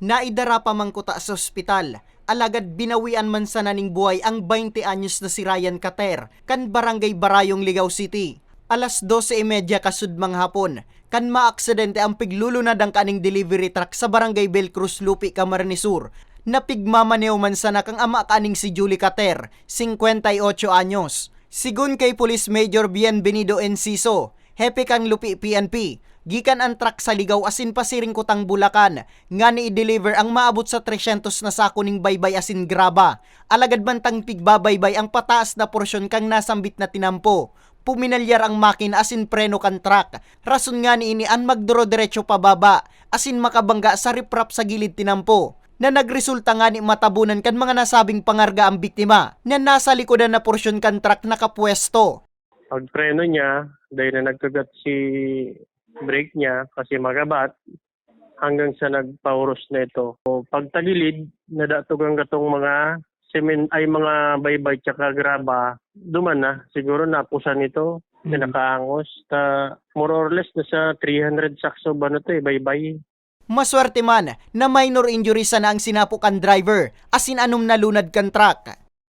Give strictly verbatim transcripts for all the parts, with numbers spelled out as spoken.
Naidara pa man kuta sa ospital, alagad binawian man sana ning buhay ang baynte anyos na si Ryan Kater, kan Barangay Barayong, Ligao City. Alas dose y media kasud manghapon, kan maaksidente ang piglulunad ang kaning delivery truck sa Barangay Belcruz, Lupi, Camarines Sur, na pigmamaneho man sana kang ama kaning si Julie Kater, singkwenta y otso anyos. Sigon kay Police Major Bienvenido Enciso, hepe kan Lupi P N P, gikan an truck sa Ligao asin pasiring kutang Bulacan, ngani i-deliver ang maabot sa tresyentos na sako ning baybay asin graba. Alagad mantang pigbabaybay ang pataas na porsyon kan nasambit na tinampo, puminalyar ang makina asin preno kan truck. Rason ngani ini an magduro-diretso pababa asin makabangga sa riprap sa gilid tinampo, na nagresulta ngani matabunan kan mga nasabing pangarga ang biktima, na nasa likodan na porsyon kan truck nakapwesto. Pagpreno niya, dahil na nagkagat si brake niya kasi magabat, hanggang sa nagpauros na ito. O, pagtagilid, nadatugan katong mga semen-, ay, mga baybay tsaka graba, duman na. Siguro napusan ito, Mm. pinakaangos. Ta, more or less, nasa three hundred sacks of ano to eh, baybay. Maswerte man na minor injury sana ang sinapo kan driver, asin anom na lunad kan truck.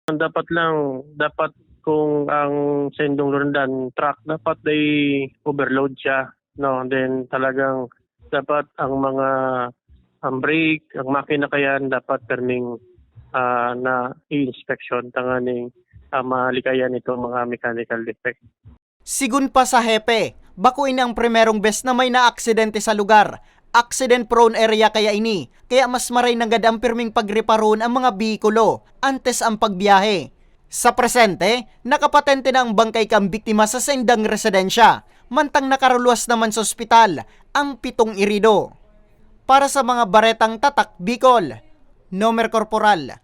Ang dapat lang, dapat kung ang sendong lundan truck, dapat day overload siya, no? Then talagang dapat ang mga, ang brake, ang makina kayan dapat perming, ah, na i-inspection tanganing, ah, malikayan itong mga mechanical defect. Sigon pa sa hepe, bako ini ang primerong bes na may naaksidente sa lugar. Accident-prone area kaya ini, kaya mas maray nanggad ang pirming pagreparohon ang mga behikulo antes ang pagbiyahe. Sa presente, nakapatente na ang bangkay kan biktima sa saindang residensya, mantang nakaruluwas naman sa ospital ang pitong irido. Para sa mga baretang Tatak Bicol, Nomer Corporal